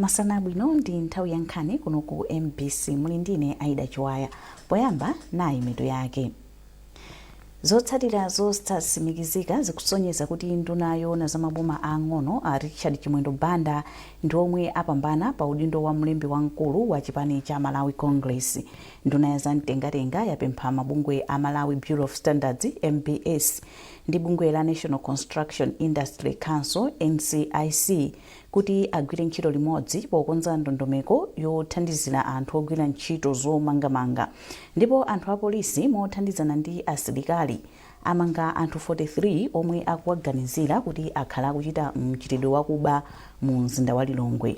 Masana abwino, ndi nthawi ya nkhani kuno ku MBC. Muli ndine Aida Chiwaya. Poyamba, nayi mitu yake. Zotsatira zosatsimikizika zikusonyeza kuti nduna yoona za maboma ang'ono a Richard Chimwendo Banda ndi omwe apambana pa udindo wa mlembi wamkulu wa chipani cha Malawi Congress. Nduna ya zamtengatenga yapempha mabungwe a Malawi Bureau of Standards, MBS, ndi bungwe la National Construction Industry Council, NCIC, kuti agwire ntchito limodzi pokonza ndondomeko yothandizira anthu ogwira ntchito zomangamanga. Ndipo anthu apolisi mothandizana ndi asilikali amanga anthu 43 omwe akuwaganizira kuti akhala akuchita mchitidwe wakuba mu mzinda wa Lilongwe.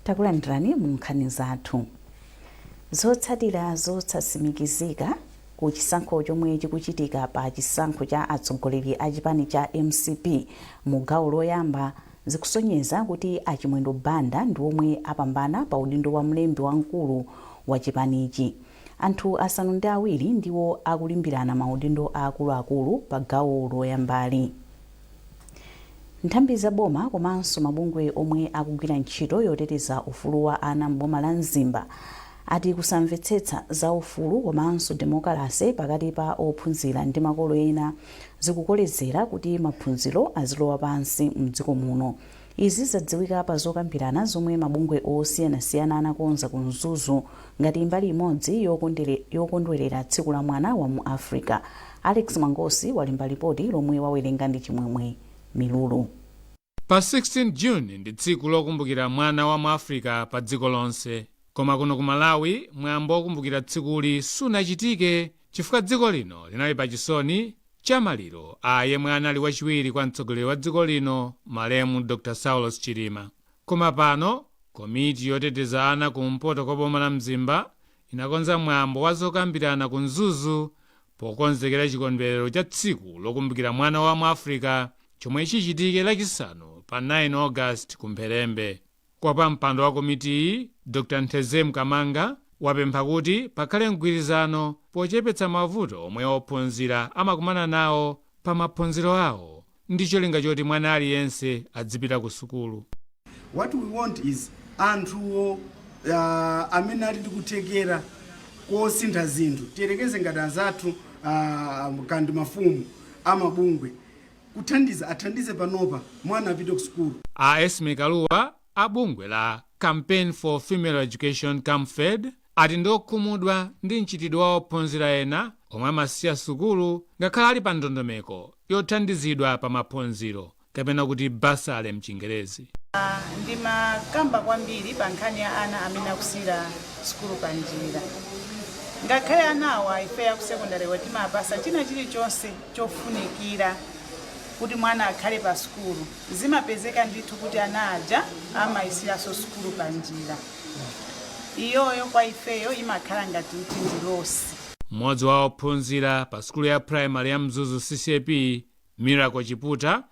Takulandirani mu nkhani zathu. Zotsatira zosatsimikizika ku chisankho chomwe chikuchitika pa chisankho cha atsogoleri a chipani cha MCP mu gawo loyamba zikusonyeza kuti a Chimwendo Banda ndi omwe apambana pa udindo wa mlembi wamkulu wa chipanichi. Anthu 7 ndiwo akulimbirana maudindo aakuluakulu pa gawo loyambali. Nthambi za boma komanso mabungwe omwe akugwira ntchito yoteteza ufulu wa ana m'boma la Mzimba ati kusamvetsetsa za ufulu komanso demokalase pakati pa ophunzira ndi makolo ena zikukolezera kuti maphunziro azilowa pansi mdziko muno. Izi zadziwika pa zokambirana zomwe mabungwe osiyanasiyana anakonza ku Mzuzu ngati mbali imodzi yokondwerera tsiku la mwana wa mu Africa. Alex Mangosi walemba lipoti lomwe wawerenga ndi Chimwemwe Milulu. Pa 16 June ndi tsiku lokumbukira mwana wa mu Africa pa dziko lonse. Koma kuno ku Malawi mwambo wokumbukira tsikuli sunachitike chifukwa dziko lino linali pa chisoni cha maliro a yemwe anali wachiwiri kwa mtsogoleri wa dziko lino, malemu Dr Saulos Chilima. Koma pano komiti yoteteza ana kumpoto kwa boma la Mzimba inakonza mwambo wa zokambirana ku Mzuzu pokonzekera chikondwerero cha tsiku lokumbukira mwana wa mu Africa chomwe chichitike Lachisanu pa 9 August ku Mpherembe. Wapampando wa komitiyi, Dr Ntheze Mkamanga, wapempha kuti pakhale mgwirizano pochepetsa mavuto omwe ophunzira amakumana nawo pa maphunziro awo ndi cholinga choti mwana aliyense adzipita ku sukulu. What we want is anthuwo amene ali ndi kuthekera kosintha zinthu, tiyerekeze ngati anzathu kandi mafumu amabungwe, kuthandiza, athandize panopa mwana apite ku sukulu. A Esme Kaluwa a bungwe la Campaign for Female Education, CAMFED, ati ndiokhumudwa ndi mchitidwe wa ophunzira ena omwe amasiya sukulu ngakhale ali pa ndondomeko yothandizidwa pa maphunziro, kapena kuti bursary mchingerezi. Ndimakamba kwambiri pa nkhani ya ana amene akusiyira sukulu pa njira. Ngakhale anawa ife aku secondary timapasa china chilichonse chofunikira kuti mwana akhale pa sukulu, zimapezeka ndithu kuti ana aja amayisiranso sukulu pa njira. Iyoyo kwa ifeyo imakhala ngati kuti ndi loss. Mmodzi wa ophunzira pa sukulu ya primary ya Mzuzu CCAP, Miracle Chiputa,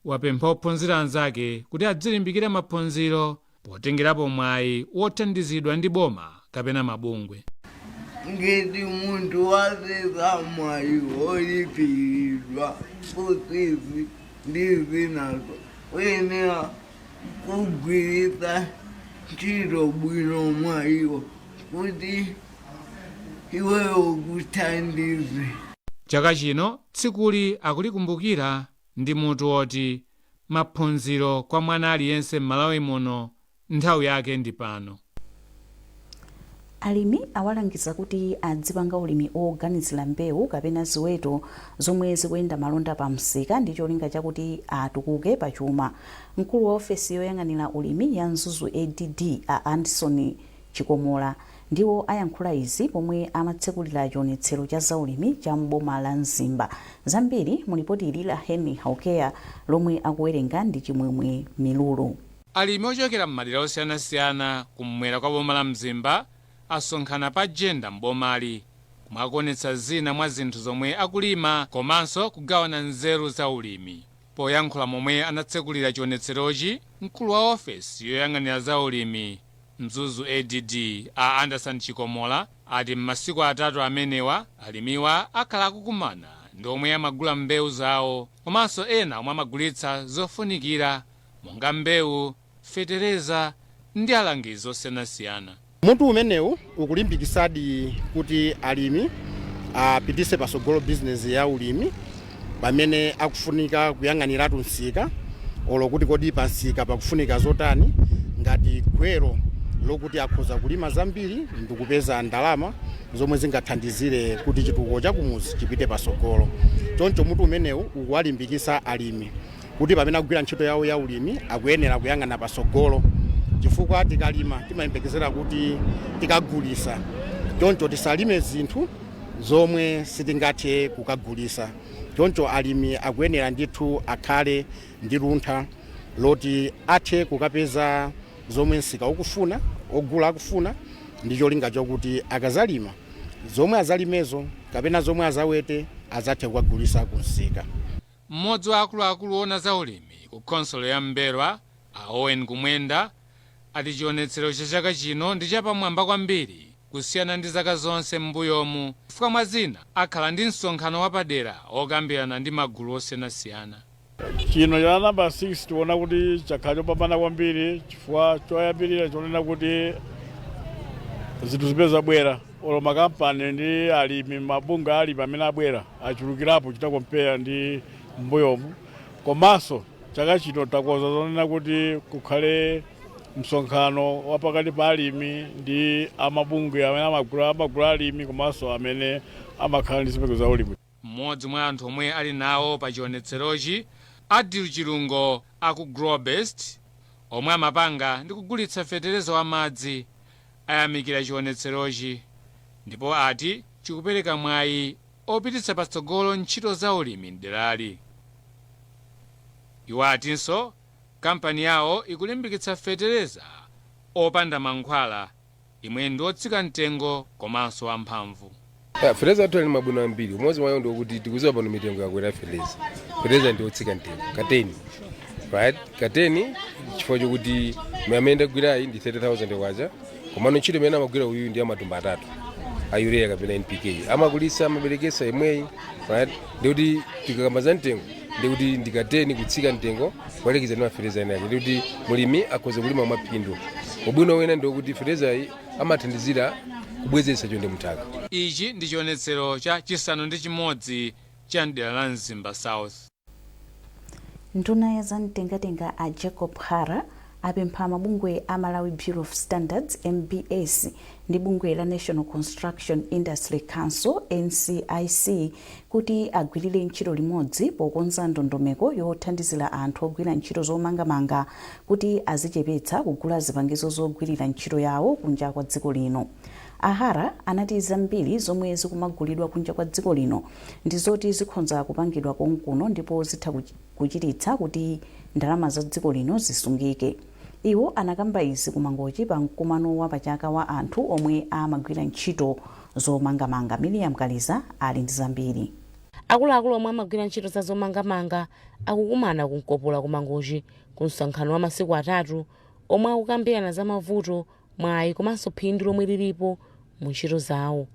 wapempha ophunzira anzake kuti adzilimbikira maphunziro potengerapo mwayi wothandizidwa ndi boma kapena mabungwe. Ngati munthu wapeza mwayi wolipiridwa school fees ndi zinazo, uyenera kugwiritsa ntchito bwino mwayiwo kuti iweyo ukuthandize. Chaka chino tsikuli akulikumbukira ndi mutu woti "Maphunziro kwa mwana aliyense m'Malawi muno, nthawi yake ndi pano." Alimi awalangiza kuti adzipanga ulimi oganizira mbewu kapena ziweto zomwe zikuyenda malonda pa msika ndi cholinga chakuti atukuke pachuma. Mkulu wa ofesi yoyang'anira ulimi ya Mzuzu ADD, a Anderson Chikomola, ndiwo ayankhula izi pomwe amatsekulira chionetsero cha zaulimi cha mboma la Mzimba. Zambiri mu lipoti ili la Henry Haukeya lomwe akuwerenga ndi Chimwemwe Milulu. Alimi ochokera m'madera osiyanasiyana kumwera kwa boma la Mzimba asonkhana pa Jenda m'bomali, komwe akuonetsa zina mwa zinthu zomwe akulima komanso kugawana nzeru za ulimi. Poyankhula momwe anatsekulira chionetserochi, mkulu wa ofesi yoyang'anira za ulimi Mzuzu ADD, a Anderson Chikomola, ati m'masiku 3 amenewa alimiwa akhala akukumana ndi omwe amagula mbewu zawo komanso ena omwe amagulitsa zofunikira monga mbewu, fetereza ndi alangizi osiyanasiyana. Mutu umenewu ukulimbikitsadi kuti alimi apitise patsogolo bizinesi ya ulimi pamene akufunika kuyang'aniratu msika, olo kuti kodi pa msika pakufunika zotani, ngati gwero lokuti akhoza kulima zambiri ndikupeza ndalama zomwe zingathandizire kuti chitukuko chakumuzi chipite patsogolo. Choncho mutu umenewu ukuwalimbikitsa alimi kuti pamene akugwira ntchito yawo ya ulimi akuyenera kuyang'ana patsogolo, chifukwa tikalima timayembekezera kuti tikagulisa. Choncho tisalime zinthu zomwe sitingathe kukagulisa. Choncho alimi akuyenera ndithu akhale ndi luntha loti athe kukapeza zomwe msika ukufuna, ogula akufuna, ndi cholinga chokuti akazalima zomwe azalimezo kapena zomwe azawete azathe kukagulisa ku msika. Mmodzi wa akuluakulu ona za ulimi ku khonsolo ya M'mbelwa, a Owen Kumwenda, ati chionetsero cha chaka chino ndi chapamwamba kwambiri kusiyana ndi zaka zonse m'mbuyomu, chifukwa mwa zina akhala ndi msonkhano wapadera okambirana ndi magulu osiyanasiyana. Chino cha namba 6 tiona kuti chakhala chopambana kwambiri, chifukwa choyambirira chonena kuti zinthu zimene zabwera, olo makampani ndi alimi, mabungwe alimi amene abwera achulukirapo chita compare ndi mbuyomu. Komanso chaka chino takonza zonena kuti kukhale msonkhano wapakati pa alimi ndi amabungwe amene amagula alimi komanso amene amakhala ndi zipeko za ulimi. Mmodzi mwa anthu omwe ali nawo pa chionetserochi, Adil Chilungo aku Grobest, omwe amapanga ndi kugulitsa fetereza wa madzi, ayamikira chionetserochi ndipo ati chikupereka mwayi opititsa patsogolo ntchito za ulimi mderali. Iwo atinso kampani yawo ikulimbikitsa fetereza opanda mankhwala imwe ndi otsika mtengo komanso wamphamvu. Fetereza athu ali mabwino ambiri. Umodzi mwayo ndikuti tikuziwa pano mitengo yakwera fetereza. Fetereza ndi otsika mtengo kateni, right? Kateni, chifukwa chokuti amene ndagwirayi ndi 30,000 kwacha, komano ntchito imene amagwira uyu ndi amatumba 3 a urea kapena NPK, amakulisa, amaberekesa imweyi, right? Ndikuti tikakamba za mtengo, ndikuti ndikateni kutsika mtengo kuyerekeza ndi mafereza ena ake, ndikuti mulimi akhoza kulima mwaphindu. Ubwino wina ndikuti feterezayi amathandizira kubwezeretsa chonde mthaka. Ichi ndi chionetsero cha 6 cha mdera la Mzimba South. Nduna ya zamtengatenga a Jacob Hara apempha mabungwe a Malawi Bureau of Standards, MBS, ndi bungwe la National Construction Industry Council, NCIC, kuti agwirire ntchito limodzi pokonza ndondomeko yothandizira anthu ogwira ntchito zomangamanga kuti azichepetsa kugula zipangizo zogwirira ntchito yawo kunja kwa dziko lino. A Hara anati zambiri zomwe zikumagulidwa kunja kwa dziko lino ndi zoti zikhonza kupangidwa konkuno ndipo zitha kuchititsa kuti ndalama za dziko lino zisungike. Iwo anakamba izi kumangochi pa mkumano wa pachaka wa anthu omwe amagwira ntchito zomangamanga. Miriam Kaliza ali ndi zambiri. Akuluakulu omwe amagwira ntchito za zomangamanga akukumana kumkopola kumangochi ku msonkhano wa masiku 3 omwe akukambirana za mavuto, mwayi komanso phindu lomwe lilipo mu ntchito zawo.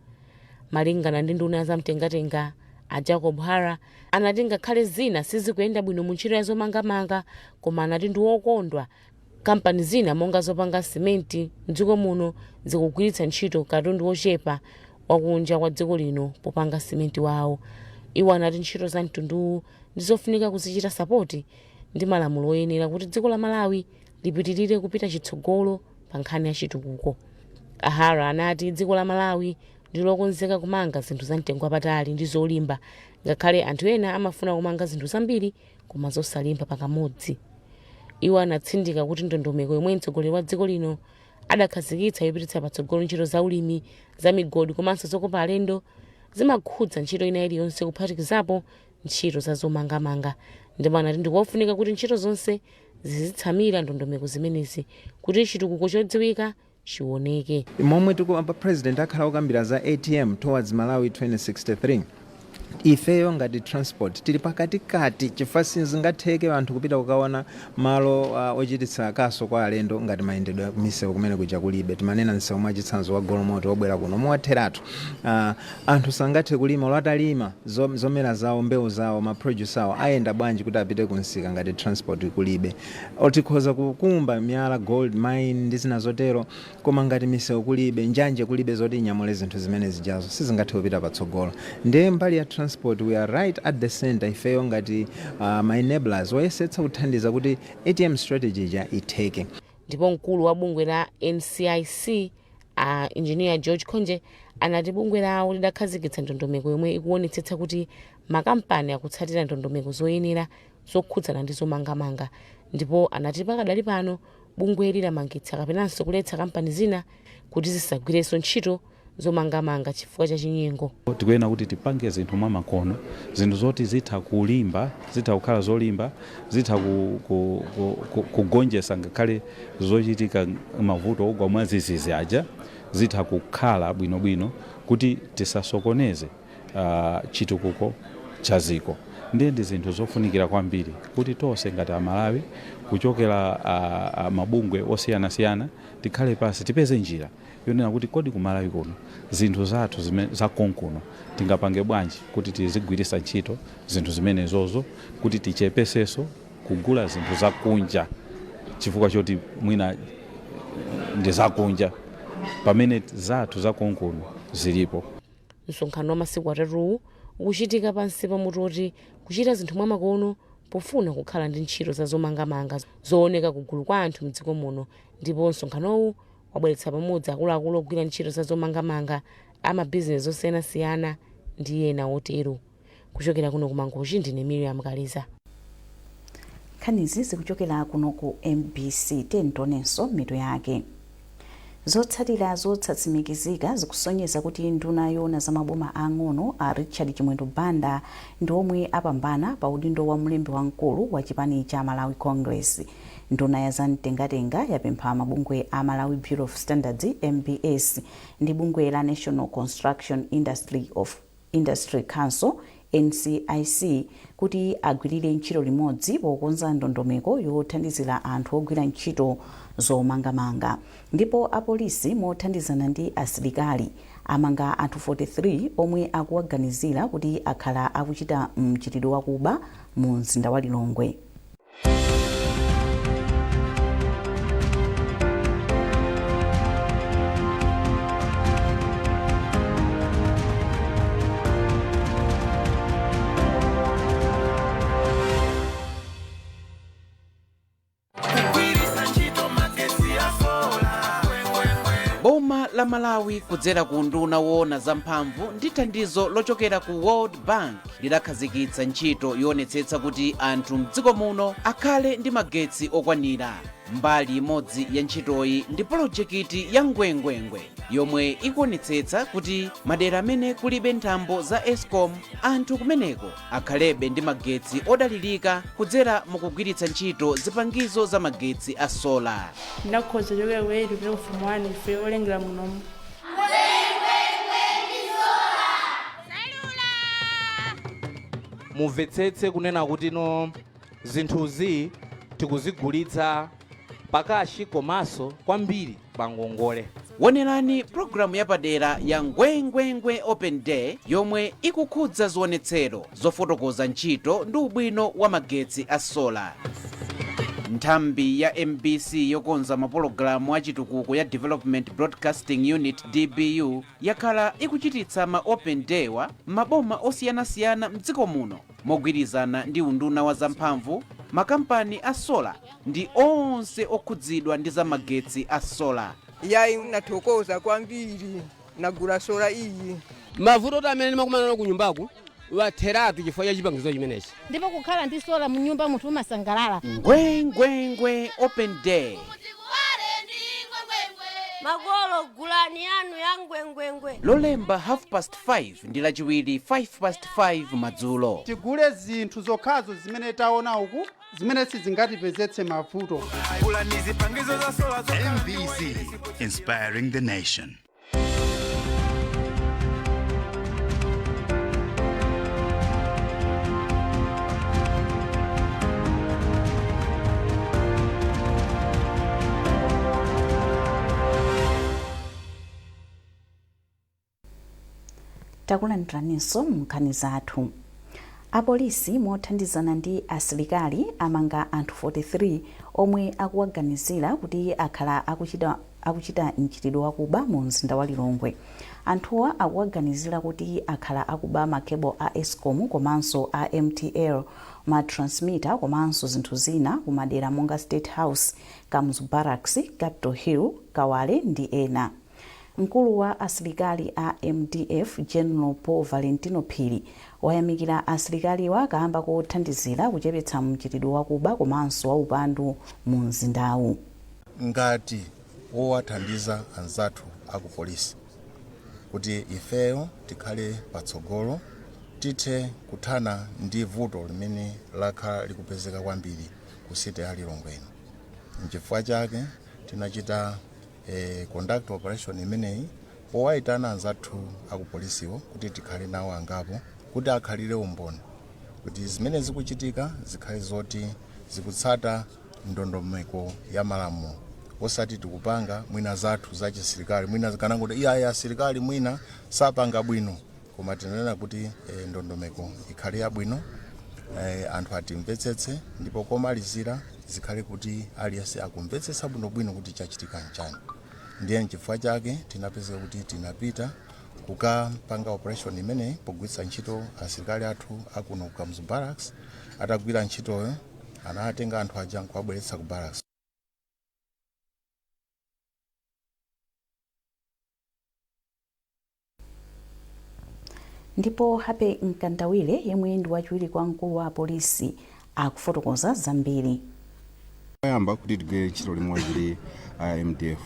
Malingana ndi nduna ya zamtengatenga a Jacob Hara, anati ngakhale zina sizikuyenda bwino mu ntchito ya zomangamanga, koma anati ndi wokondwa kampani zina monga zopanga simenti mdziko muno zikugwiritsa ntchito katundu wochepa wakunja kwa dziko lino popanga simenti wawo. Iwo anati ntchito za mtunduwu ndizofunika kuzichita support ndi malamulo oyenera kuti dziko la Malawi lipitirire kupita chitsogolo pa nkhani ya chitukuko. A Hara anati dziko la Malawi ndi lokonzeka kumanga zinthu za mtengo wapatali ndi zolimba, ngakhale anthu ena amafuna kumanga zinthu zambiri koma zosalimba pakamodzi. Iwo anatsindika kuti ndondomeko yomwe mtsogoleri wa dziko lino adakhazikitsa yopititsa patsogolo ntchito za ulimi, za migodi komanso zokopa alendo zimakhudza ntchito ina iliyonse kuphatikizapo ntchito za zomangamanga, ndipo anati ndikofunika kuti ntchito zonse zizitsamira ndondomeko zimenezi kuti chitukuko chodziwika chioneke. Momwe tikuamba, President akhala okambira za ATM, Towards Malawi 2063. Ifeyo ngati transport tili pakatikati, chifukwa sizingatheke anthu kupita kukaona malo ochititsa kaso kwa alendo ngati mayendedwe misewu kumene kuja kulibe. Timanena msewu mwachitsanzo wa Golomoti wobwera kuno muwatheratu. Anthu sangathe kulima, olwatalima zomera zawo, mbewu zawo, ma produce awo, ayenda bwanji kuti apite kunsika ngati transport kulibe? Tikhoza kukumba miyala, gold mine ndi zina zotero, koma ngati misewu kulibe, njanje kulibe zoti inyamule zinthu zimene zijazo, sizingathe kupita patsogolo. Ndiye mbali ya transport, we are right at the center. Ifeyo ngati ma enablers oyesetsa kuthandiza kuti ATM strategy ija itheke. Ndipo mkulu wa bungwe la NCIC, a Engineer George Khonje, anati bungwe lawo lidakhazikitsa ndondomeko yomwe ikuonetsetsa kuti makampani akutsatira ndondomeko zoyenera zokhudzana ndi zomangamanga, ndipo anati pakadali pano bungweli lamangitsa kapenanso kuletsa kampani zina kuti zisagwirenso ntchito zomangamanga chifukwa cha chinyengo. Tikuyenera kuti tipange zinthu mwamakono, zinthu zoti zitha kulimba, zitha kukhala zolimba, zitha kugonjetsa ngakhale zochitika, mavuto ogwa mwadzidzidzi aja, zitha kukhala bwinobwino kuti tisasokoneze chitukuko cha ziko. Ndiye ndi zinthu zofunikira kwambiri kuti tonse ngati Amalawi, kuchokera mabungwe osiyanasiyana, tikhale pasi, tipeze njira yonena kuti kodi kumalawi kuno zinthu zathu zakonkuno tingapange bwanji kuti tizigwiritsa ntchito zinthu zimenezozo kuti tichepesenso kugula zinthu zakunja chifukwa choti mwina ndi zakunja, pamene zathu zakonkuno zilipo. Msonkhano wa masiku atatuwu ukuchitika pansi pa mutu oti kuchita zinthu mwamakono pofuna kukhala ndi ntchito za zomangamanga zooneka kugulu kwa anthu mdziko muno, ndipo msonkhanowu wabweretsa pamodzi akuluakulu ogwira ntchito za zomangamanga, amabizinesi osiyanasiyana ndi ena otero. Kuchokera kuno kuMangochi, ndine Miriam Kaliza. Nkhanizi zikuchokera kuno ku MBC. Tionenso mitu yake. Zotsatira zosatsimikizika zikusonyeza kuti nduna yoona za maboma ang'ono a Richard Chimwendo Banda ndi omwe apambana pa udindo wa mlembi wamkulu wa chipani cha Malawi Congress. Nduna ya zamtengatenga yapempha mabungwe a Malawi Bureau of Standards, MBS, ndi bungwe la National Construction Industry Council, NCIC, kuti agwirire ntchito limodzi pokonza ndondomeko yothandizira anthu ogwira ntchito zomangamanga. Ndipo apolisi mothandizana ndi asilikali amanga anthu 43 omwe akuwaganizira kuti akhala akuchita mchitidwe wakuba mu mzinda wa Lilongwe. Boma la Malawi kudzera ku unduna woona zamphamvu ndi thandizo lochokera ku World Bank lidakhazikitsa ntchito yoonetsetsa kuti anthu mdziko muno akhale ndi magetsi okwanira. Mbali imodzi ya ntchitoyi ndi polojekiti ya Ngwengwengwe yomwe ikuonetsetsa kuti madera amene kulibe nthambo za ESCOM, anthu kumeneko akhalebe ndi magetsi odalirika kudzera mukugwiritsa ntchito zipangizo za magetsi a solar. Ndinakhoza chokera ku 8 kupita ku form 1 ife olengera munomu. Mumvetsetse kunena kuti no, zinthuzi tikuzigulitsa pa cash komanso kwambiri pa ngongole. Wonerani pulogalamu yapadera ya Ngwengwengwe Open Day yomwe ikukhudza zionetsero zofotokoza ntchito ndi ubwino wa magetsi a solar. Nthambi ya MBC yokonza mapulogalamu achitukuko ya Development Broadcasting Unit, DBU, yakhala ikuchititsa ma open day wa maboma osiyanasiyana mdziko muno mogwirizana ndi unduna wa zamphamvu, makampani a solar ndi onse okhudzidwa ndi za magetsi a solar. Yayi, nathokoza kwambiri, nagula solar iyi. Mavuto oti amene ndimakumana nawo ku nyumbaku watheratu chifukwa cha chipangizo chimenechi. Ndipo kukhala ndi solar munyumba munthu umasangalala. Ngwengwengwe Open Day. Makolo, gulani yanu ya Ngwengwengwe. Lolemba 5:30 ndi Lachiwiri 5:05 madzulo. Tigule zinthu zokhazo zimene taona uku zimene sizingatipezetse mavuto. MBC, inspiring the nation. Takulandiraninso mu nkhani zathu. Apolisi mothandizana ndi asilikali amanga anthu 43 omwe akuwaganizira kuti akhala akuchita mchitidwe wakuba mu mzinda wa Lilongwe. Anthuwa akuwaganizira kuti akhala akuba makebo a ESCOM komanso a MTL, ma transmitter komanso zinthu zina kumadera monga State House, Kamuzu Barracks, Capital Hill, Kawale ndi ena. Mkulu wa asilikali a MDF, General Paul Valentino Phiri, wayamikira asilikaliwa kamba kothandizira kuchepetsa mchitidwe wakuba komanso waupandu mu mzindawu. Ngati wowathandiza anzathu akupolisi kuti ifeyo tikhale patsogolo, tithe kuthana ndi vuto limene lakhala likupezeka kwambiri ku city ya Lilongwe ino. Nchifukwa chake tinachita conduct operation imeneyi powayitana anzathu akupolisiwo kuti tikhale nawo angapo kuti akhalire umboni kuti zimene zikuchitika zikhale zoti zikutsata ndondomeko ya malamulo, osati tikupanga mwina zathu zachisilikali, mwina kana kuti iyayi, asilikali mwina sapanga bwino, koma tinanena kuti ndondomeko ikhale yabwino, anthu atimvetsetse, ndipo komalizira zikhale kuti aliyense akumvetsetsa bwinobwino kuti chachitika nchani. Ndiye nchifukwa chake tinapezeka kuti tinapita kukapanga operation imeneyi pogwiritsa ntchito asilikali athu akuno ku Kamuzu Barracks. Atagwira ntchitoyo, anatenga anthu aja nkuwabweretsa ku barracks. Ndipo Happy Mkandawire, yemwe ndi wachiwiri kwa mkulu wa apolisi, akufotokoza zambiri. Oyamba kuti tigwire ntchito limodzi ndi MDF,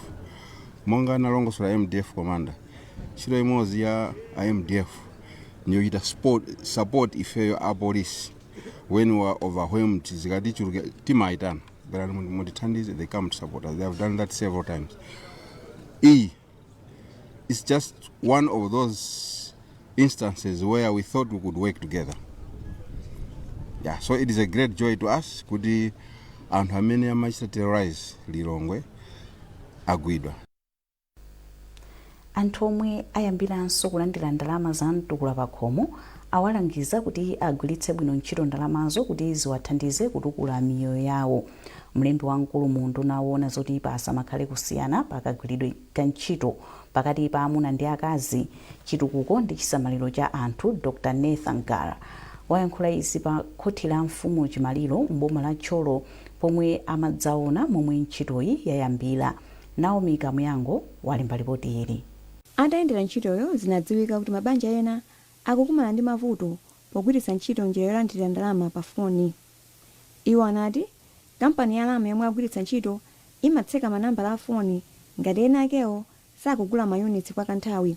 monga analongosola MDF commander, ntchito imodzi ya MDF niyochita support ifeyo apolisi when we are overwhelmed. Zikatichuluka timayitana, "Bwerani mutithandize." They come to support us. They have done that several times. Iyi is just one of those instances where we thought we could work together. Yeah, so it is a great joy to us kuti anthu amene amachita terrorize Lilongwe agwidwa. Anthu omwe ayambiranso kulandira ndalama za mtukula pakhomo awalangiza kuti agwiritse bwino ntchito ndalamazo kuti ziwathandize kutukula miyoyo yawo. Mlembi wamkulu mu unduna woona zoti pasamakhale kusiyana pakagwiridwe ka ntchito pakati pa amuna ndi akazi, chitukuko ndi chisamaliro cha anthu, Dr Nathan Ngala, wayankhula izi pa khoti la mfumu Chimaliro m'boma la Thyolo pomwe amadzaona momwe ntchitoyi yayambira. Naomi Kamuyango walemba ripoti ili. Atayendera ntchitoyo, zinadziwika kuti mabanja ena akukumana ndi mavuto pogwiritsa ntchito njira yolandira ndalama pa foni. Iwo anati kampani ya lamya yomwe akugwiritsa ntchito imatseka manambala a foni ngati ena akewo sakugula mayunitsi kwa kanthawi.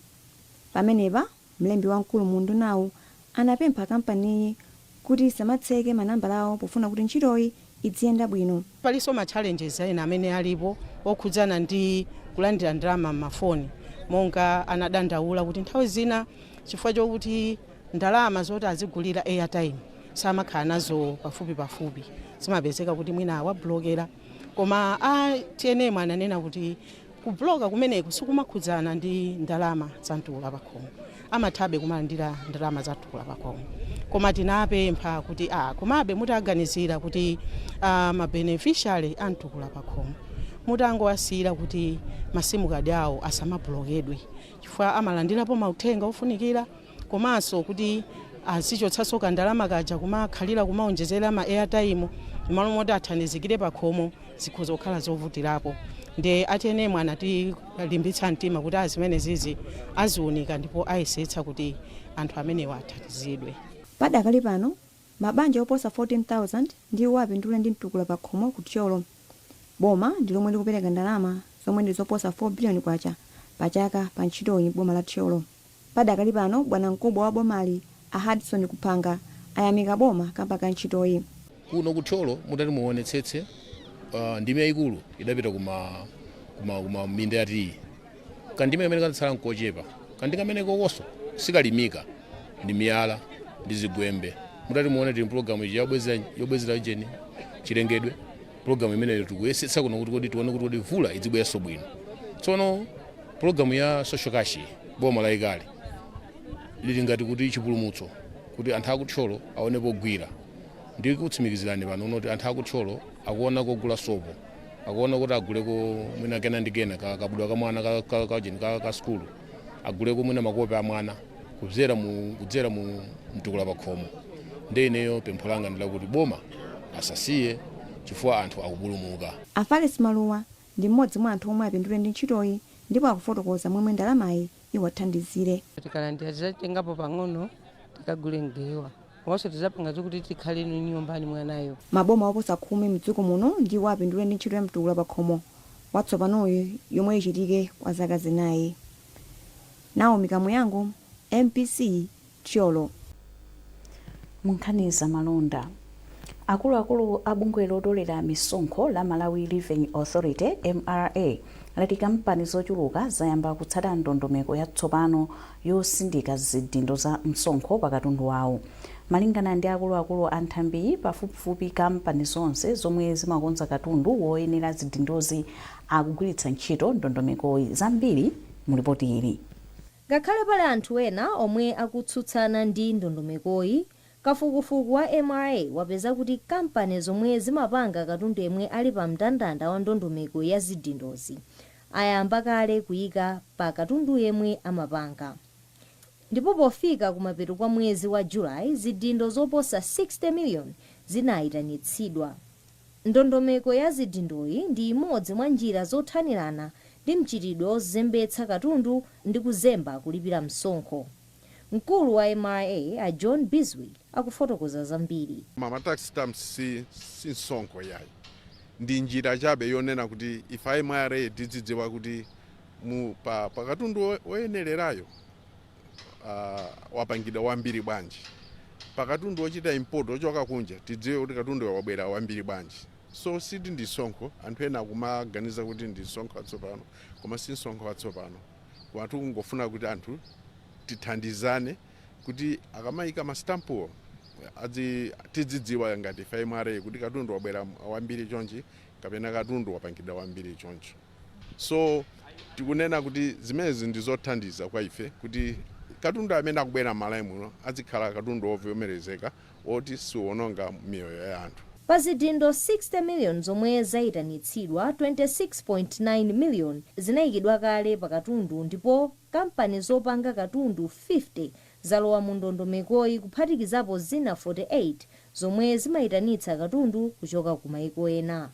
Pamenepa mlembi wamkulu mu undunawu anapempha kampaniyi kuti isamatseke manambala awo pofuna kuti ntchitoyi idziyenda bwino. Palinso ma challenges ena amene alipo okhudzana ndi kulandira ndalama m'mafoni, monga anadandaula kuti nthawi zina chifukwa chokuti ndalama zoti azigulira airtime samakhala nazo pafupi pafupi, zimapezeka kuti mwina awabulokera. Koma a TNM ananena kuti kubloka kumeneku sikumakhudzana ndi ndalama za mtukula pakhomo, amathabe kumalandira ndalama za mtukula pakhomo. Koma tinapempha kuti komabe mutaganizira kuti ma beneficiary a mtukula pakhomo mutangowasiyira kuti ma SIM card awo asamabulokedwe, chifukwa amalandirapo mauthenga ofunikira, komanso kuti azichotsanso kandalama kaja kumakhalira kumaonjezera ma airtime malo moti athandizikire pakhomo, zikhoza kukhala zovutirapo. Ndi a TNM anatilimbitsa mtima kuti azimene zizi aziunika ndipo ayesetsa kuti anthu amenewa athandizidwe. Padakali pano mabanja oposa 14,000 ndiwo apindula ndi mtukula pakhomo ku Thyolo. Boma ndi lomwe likupereka ndalama zomwe ndi zoposa 4 biliyoni kwacha pa chaka pa ntchitoyi m'boma la Thyolo. Padakali pano bwanamkubwa wa bomali a Hudson Kuphanga ayamika boma kamba ka ntchitoyi. Kuno ku Thyolo mutati muonetsetse, ndime yayikulu idapita kuma minda ya tiyi. Kandime kamene kanatsala nkochepa, kandi kamene kokonso sikalimika, ndi miyala ndi zigwembe. Mutati muone, tili mpulogalamu iji yobwezera jeni chilengedwe. Pulogalamu imeneyo tikuyesetsa kuno kuti kodi tione kuti kodi mvula idzibweranso bwino. Tsono pulogalamu ya social cash boma layikali. Lili ngati kuti chipulumutso kuti anthu akuthyolo aone pogwira. Ndikutsimikizirani pano kuti anthu akuthyolo akuona kogula sopo, akuona kuti aguleko mwina kena ndi kena kabudwa ka mwana ka sukulu, aguleko mwina makope a mwana kudzera mu mtukula pakhomo. Ndi ineyo pempho langa ndilakuti boma asasiye, chifukwa anthu akupulumuka. Afaris Maluwa ndi mmodzi mwa anthu omwe apindule ndi ntchitoyi ndipo akufotokoza momwe ndalamayi iwathandizire. Tikalandira tizatengapo pang'ono tikagule mgewa, komanso tizapanga zokuti tikhale nyumbani mwanayo. Maboma oposa 10 mdziko muno ndiwo apindule ndi ntchito ya mtukula pakhomo watsopanoyi yomwe ichitike kwa zaka 4. Naomi Kamuyango, MBC, Thyolo. Munkhani za malonda, akuluakulu a bungwe lotolera misonkho la Malawi Revenue Authority, MRA, lati kampani zochuluka zayamba kutsata ndondomeko yatsopano yosindika zidindo za msonkho pa katundu wawo. Malingana ndi akuluakulu a nthambiyi, pafupifupi kampani zonse zomwe zimakonza katundu woyenera zidindozi akugwiritsa ntchito ndondomekoyi. Zambiri mulipoti ili. Ngakhale pali anthu ena omwe akutsutsana ndi ndondomekoyi, kafukufuku wa MRA wapeza kuti kampani zomwe zimapanga katundu yemwe ali pa mndandanda wa ndondomeko ya zidindozi ayamba kale kuyika pa katundu yemwe amapanga, ndipo pofika kumapeto kwa mwezi wa Julayi zidindo zoposa 60 million zinayitanitsidwa. Ndondomeko ya zidindoyi ndi imodzi mwa njira zothanirana ndi mchitidwe ozembetsa katundu ndi kuzemba kulipira msonkho. Mkulu wa MRA a John Bizwick akufotokoza zambiri. Ma tax stamps si msonkho yayi, ndi njira chabe yonena kuti ife MRA tidzidziwa kuti mu pa katundu woyenererayo wapangidwa wambiri bwanji, pakatundu wochita import ochoka kunja tidziwe kuti katundu wabwera wambiri bwanji. So siti ndi msonkho. Anthu ena akumaganiza kuti ndi msonkho watsopano, koma si msonkho watsopano. Koma tikungofuna kuti anthu tithandizane kuti akamayika mastampuwo tidzidziwa ngati ife MRA kuti katundu wabwera wambiri chonchi kapena katundu wapangidwa wambiri choncho. So tikunena kuti zimenezi ndi zothandiza kwa ife kuti katundu amene akubwera m'Malawi muno azikhala katundu wovomerezeka oti siwononga miyoyo ya anthu. Pa zidindo 60 million zomwe zayitanitsidwa, 26.9 million zinayikidwa kale pa katundu, ndipo kampani zopanga katundu 50 zalowa mu ndondomekoyi, kuphatikizapo zina 48 zomwe zimayitanitsa katundu kuchoka ku maiko ena.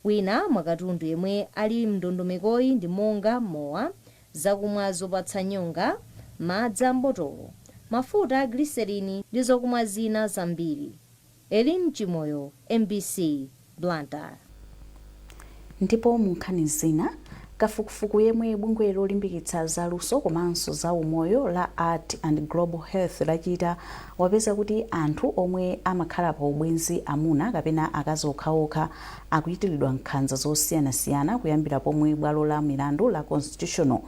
Wina mwa katundu yemwe ali mndondomekoyi ndi monga mowa, zakumwa zopatsa nyonga, madzi ambotolo, mafuta a glycerin ndi zokumwa zina zambiri. Elin Chimoyo, MBC, Blantyre. Ndipo mu nkhani zina, kafukufuku yemwe bungwe lolimbikitsa zaluso komanso za umoyo la Art and Global Health lachita wapeza kuti anthu omwe amakhala pa ubwenzi amuna kapena akazi okhaokha akuchitiridwa nkhanza zosiyanasiyana kuyambira pomwe bwalo la milandu la Constitutional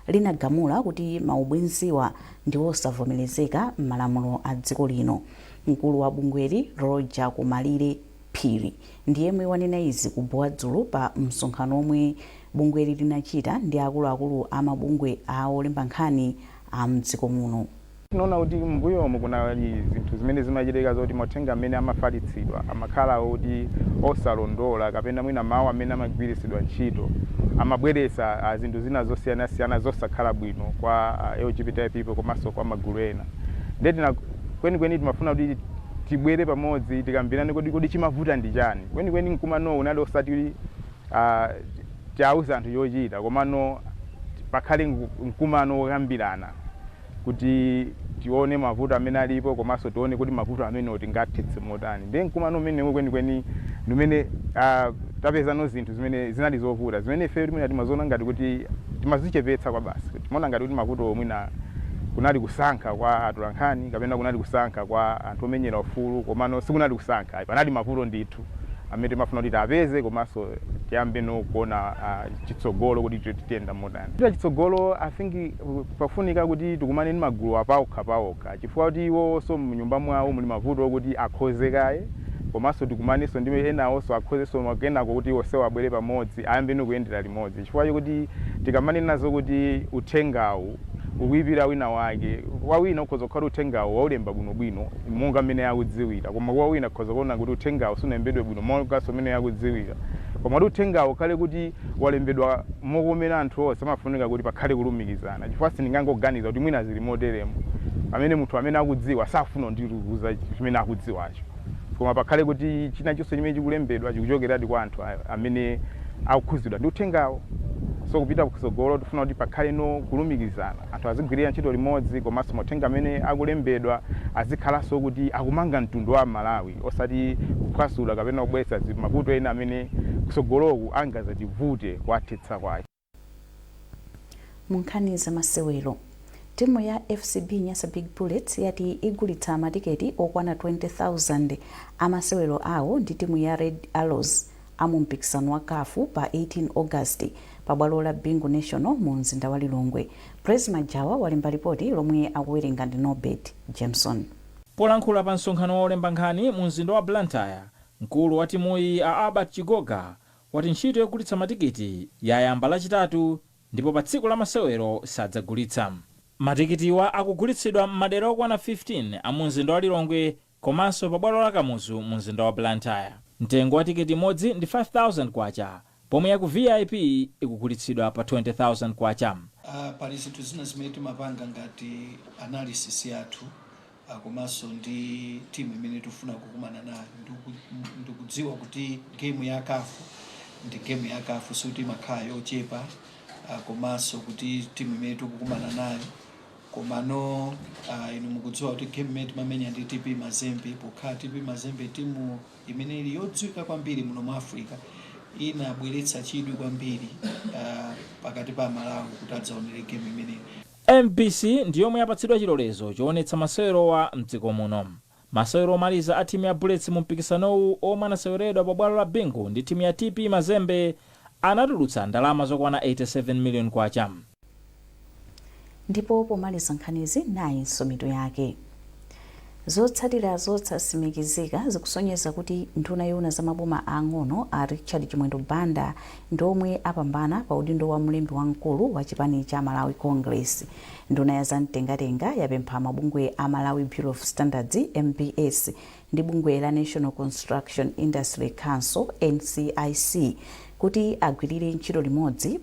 linagamula kuti maubwenziwa ndi osavomerezeka m'malamulo a dziko lino. Mkulu wa bungweli, Roger Kumalire Phiri, ndiyemwe wanena izi ku Dzulo pa msonkhano omwe bungweli linachita ndi akuluakulu a mabungwe a olemba nkhani a mdziko muno. Tinaona kuti mbuyomu kunali zinthu zimene zimachitika zoti mauthenga amene amafalitsidwa amakhala oti osalondola, kapena mwina mawu amene amagwiritsidwa ntchito amabweretsa zinthu zina zosiyanasiyana zosakhala bwino kwa LGBTI people komanso kwa magulu ena. Ndiye tina kwenikweni timafuna kuti tibwere pamodzi tikambirane kodi chimavuta ndi chani kwenikweni. Mkumano unali osati tiauze anthu chochita, komano pakhale mkumano wokambirana kuti tione mavuto amene alipo komanso tione kuti mavuto amenewo tingathetse motani. Ndiye mkumano umenewu kwenikweni ndimene tapezano zinthu zimene zinali zovuta, zimene ife mwina timaziona ngati kuti timazichepetsa kwa basi. Timaona ngati kuti mavuto mwina kunali kusankha kwa atolankhani kapena kunali kusankha kwa anthu omenyera ufulu, komano sikunali kusankha. Panali mavuto ndithu amene timafuna kuti tapeze komanso tiyambe no kuona chitsogolo kuti tiyenda motani. Kupita chitsogolo, I think pafunika kuti tikumane ndi magulu apaokha paokha, chifukwa kuti iwonso mnyumba mwawo muli mavuto okuti akhozekaye, komanso tikumanenso ndi enawonso akhozenso, kenako kuti onsewo abwere pamodzi ayambe no kuyendera limodzi, chifukwa chokuti tikamanena zokuti uthengawu Ukuyipira wina wake, kwa wina ukhoza kukhala uthengawo waulemba bwinobwino monga mmene akudziwira, koma kwa wina ukhoza kuona kuti uthengawo sunalembedwe bwino monganso mmene akudziwira. Koma kuti uthengawo ukhale kuti walembedwa mokomera anthu onse, amafunika kuti pakhale kulumikizana, chifukwa sindingangoganiza kuti mwina zili moteremo pamene munthu amene akudziwa safuna kundiuza chimene akudziwacho, koma pakhale kuti china chonse chimene chikulembedwa chikuchokeradi kwa anthu amene akukhuzidwa ndi uthengawo. So kupita kutsogolo tifuna kuti pakhale no kulumikizana, anthu azigwirira ntchito limodzi, komanso mauthenga amene akulembedwa azikhalanso kuti akumanga mtundu wa Malawi, osati kuphwasula kapena kubweretsa mavuto ena amene kutsogoloku angazativute kuwathetsa kwake. Mu nkhani za masewero, timu ya FCB Nyasa Big Bullets yati igulitsa matiketi okwana 20,000 a masewero awo ndi timu ya Red Arrows a mu mpikisano wa CAF pa 18 August pa bwalo la Bingu National mu mzinda wa Lilongwe. Praise Majawa walemba lipoti lomwe akuwerenga ndi Norbert Jameson. Polankhula pa msonkhano wa olemba nkhani mu mzinda wa Blantyre, mkulu wa timuyi a Albert Chigoga wati ntchito yogulitsa matikiti yayamba Lachitatu ndipo pa tsiku la masewero sadzagulitsa. Matikitiwa akugulitsidwa m'madera okwana 15 a mu mzinda wa Lilongwe komanso pa bwalo la Kamuzu mu mzinda wa Blantyre. Mtengo wa tiketi imodzi ndi K5,000 pomwe ya ku VIP ikugulitsidwa pa K20,000. Pali zinthu zina zimene timapanga ngati analysis yathu komanso ndi timu imene tikufuna kukumana nayo. Ndikudziwa kuti game ya CAF ndi game ya CAF, sikuti imakhala yochepa, komanso kuti timu imene tikukumana nayo. Komano inu mukudziwa kuti game imene timamenya ndi TP Mazembe, pokhala TP Mazembe timu imene ili yodziwika kwambiri muno mu Africa, inabweretsa chidwi kwambiri pakati pa Malawi kuti adzaonere game imeneyi. MBC ndi yomwe yapatsidwa chilolezo choonetsa masewerowa mdziko muno. Masewero omaliza a timu ya Bullets mu mpikisanowu omwe anaseweredwa pa bwalo la Bingu ndi timu ya TP Mazembe anatulutsa ndalama zokwana K87 million. Ndipo pomaliza nkhanizi, nayinso mitu yake. Zotsatira zosatsimikizika zikusonyeza kuti nduna yoona za maboma aang'ono a Richard Chimwendo Banda ndi omwe apambana pa udindo wa mlembi wamkulu wa chipani cha Malawi Congress. Nduna ya zamtengatenga yapempha mabungwe a Malawi Bureau of Standards, MBS, ndi bungwe la National Construction Industry Council, NCIC, kuti agwirire ntchito limodzi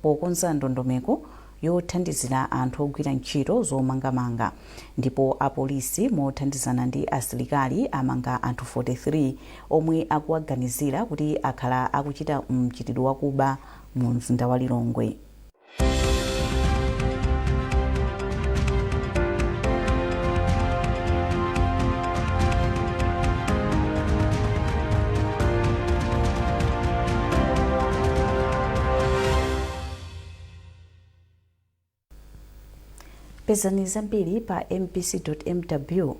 pokonza ndondomeko yothandizira anthu ogwira ntchito zomangamanga. Ndipo apolisi mothandizana ndi asilikali amanga anthu 43 omwe akuwaganizira kuti akhala akuchita mchitidwe wakuba mu mzinda wa Lilongwe. Pezani zambiri pa mbc.mw,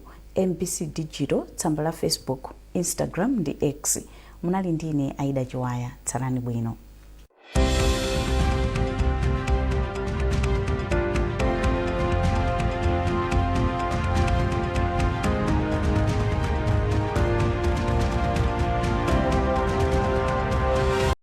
MBC Digital, tsamba la Facebook, Instagram ndi X. Munali ndine Aida Chiwaya. Tsalani bwino.